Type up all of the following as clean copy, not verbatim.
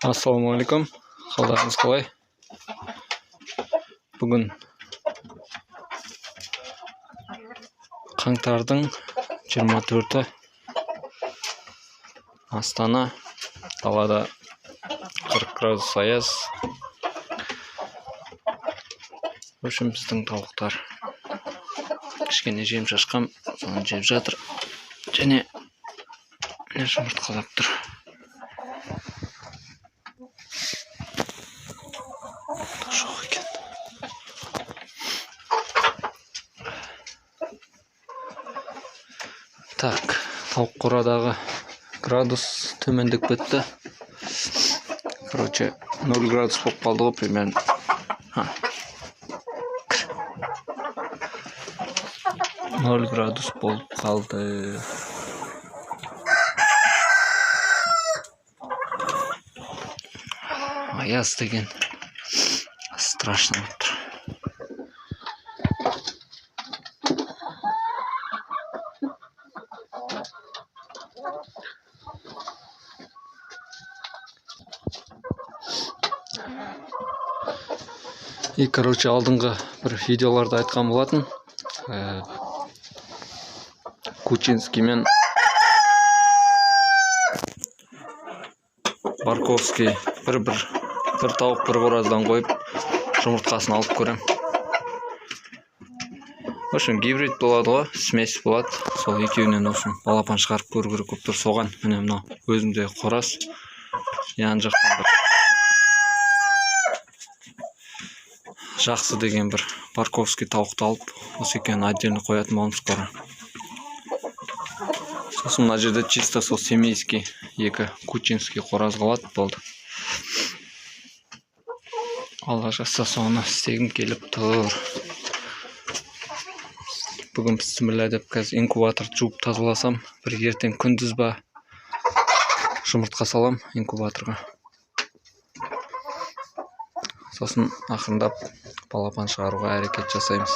Ассалаумағалейкум, қалдарыңыз қалай? Бүгін қаңтардың 24-і, Астана, далада 40 градус аяз. В общем, біздің тауықтар кішкене жем шашқам, соны жеп жатыр. Және міне жұмыртқалап тұр. Жоқ екен. Так, тауық қорадағы градус төмендеп кетті. Короче, 0 градус болып қалды ғой примерно. Ха. 0 градус болып қалды. Аяз деген страшно болып тұр. И, короче, алдыңғы бір видеоларда айтқан болатын. Кучинский мен Барковский бір тауық бір қораздан қойып жұмыртқасын алып көрем. В общем, гибрид болады ғой, смесь болады. Сол екеуінен, в общем, балапан шығарып көру керек болып тұр. Соған міне мынау өзімде қораз. Ана жақтан бір жақсы деген бір Барковский тауықты алып, осы екеуін отдельно қоятын боламыз скоро. Сосын мына жерде чисто сол семейский екі кучинский қораз қалады, болды. Алла жазса, соны істегім келіп тұр. Бүгін бісміллә деп қазір инкубаторды жуып тазаласам, бір ертең күндіз ба жұмыртқа салам инкубаторға. Сосын ақырындап балапан шығаруға әрекет жасаймыз.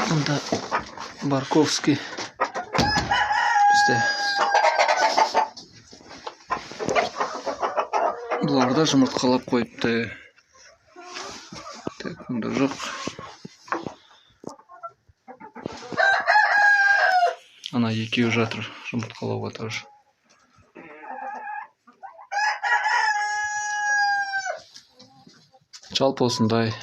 Мұнда Барковский бізде. Бұлар да жұмыртқалап қойыпты. Так, мұнда жоқ. Ана екеуі жатыр жұмыртқалауға тоже. Жалпы осындай.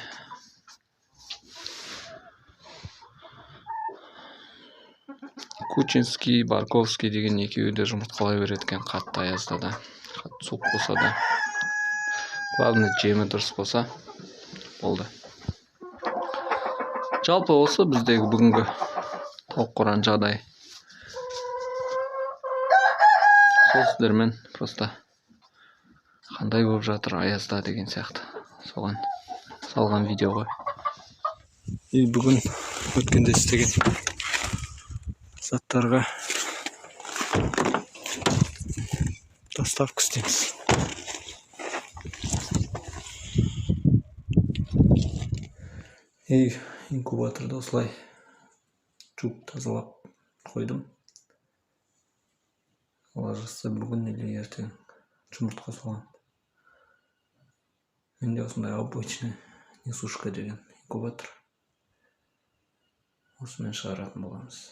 Кучинский, Барковский деген екеуі де жұмыртқалай береді екен қатты аязда да, қатты суық болса да. Главное, жемі дұрыс болса болды. Жалпы осы біздегі бүгінгі тауық қораның жағдайы. Сол сіздермен просто қандай болып жатыр аязда деген сияқты соған салған видео ғой. И бүгін өткенде істеген заттарға доставка істейміз. И инкубаторды осылай жуып тазалап қойдым. Алла жазса, бүгін или ертең жұмыртқа саламын. Менде осындай обычный несушка деген инкубатор. Осымен шығаратын боламыз.